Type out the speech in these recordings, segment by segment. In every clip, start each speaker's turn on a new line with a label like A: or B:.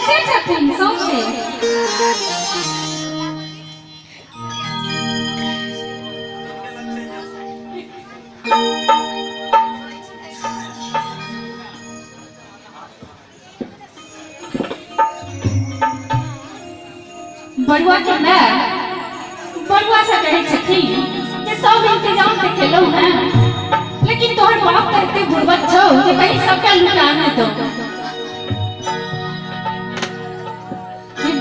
A: बैसले छथिन सौंसे। बरुआ के माय बरुआ से कहै छथिन जे सब इंतजाम तऽ केलहुँ हेँ, लेकिन तोहर बाप तऽ एते बुड़बक छौ जे कहीं सबटा लुटा नहि दौ।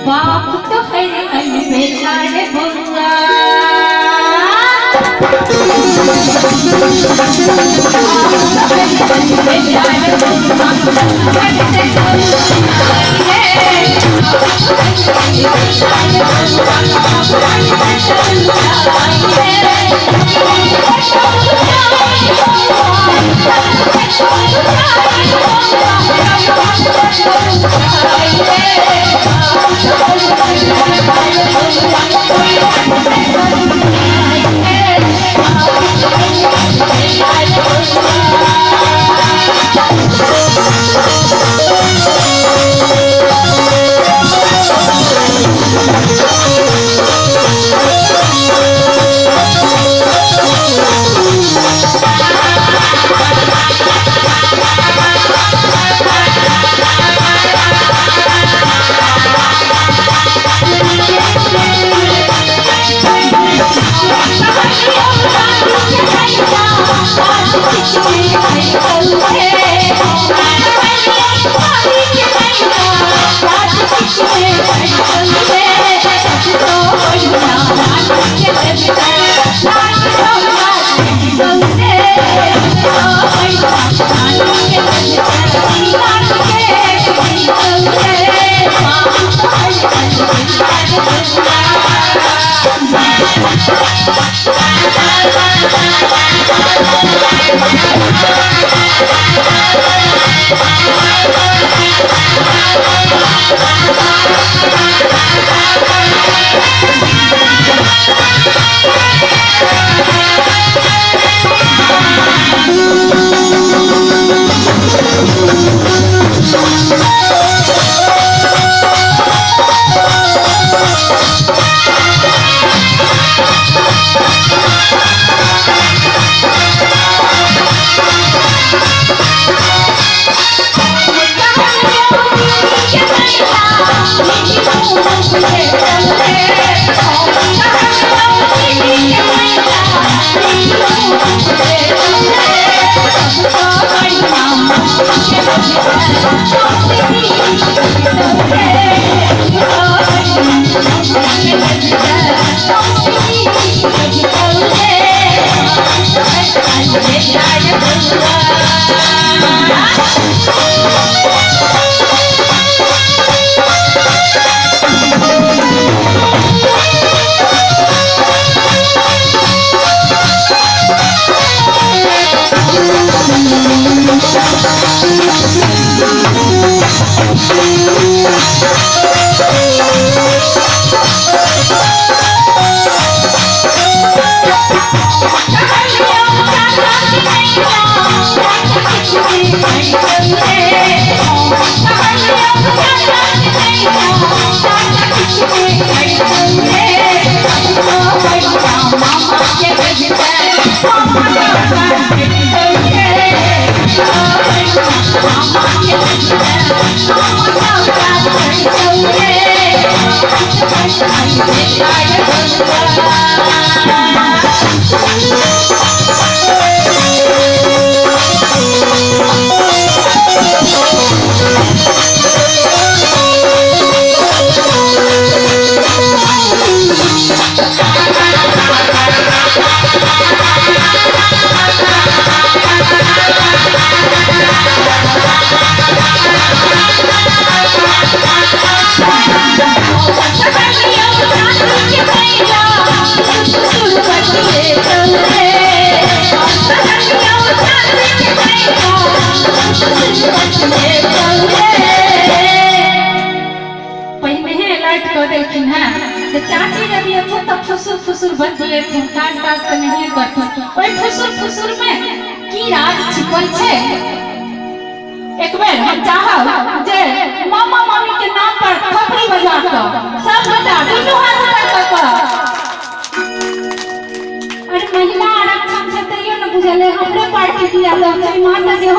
A: बाप तो है अलबेला रे बउआ, पहिने अलर्ट कऽ देलखिन हेँ जे चाची यदि एथुन तऽ फुसुर फुसुर बतिएथुन, काज ताज तऽ नहिए करथुन। ओहि फुसुर फुसुर मे की राज छिपल छै, एक बेर हम चाहब जे मामा मामी के नाम पर कऽ सब गोटा दुनू हाथ ऊपर कऽ कऽ। अरे महिला आरक्षण छै तैयो ने बुझल है, हमरे पार्टी दिया दऽ छै माता जे।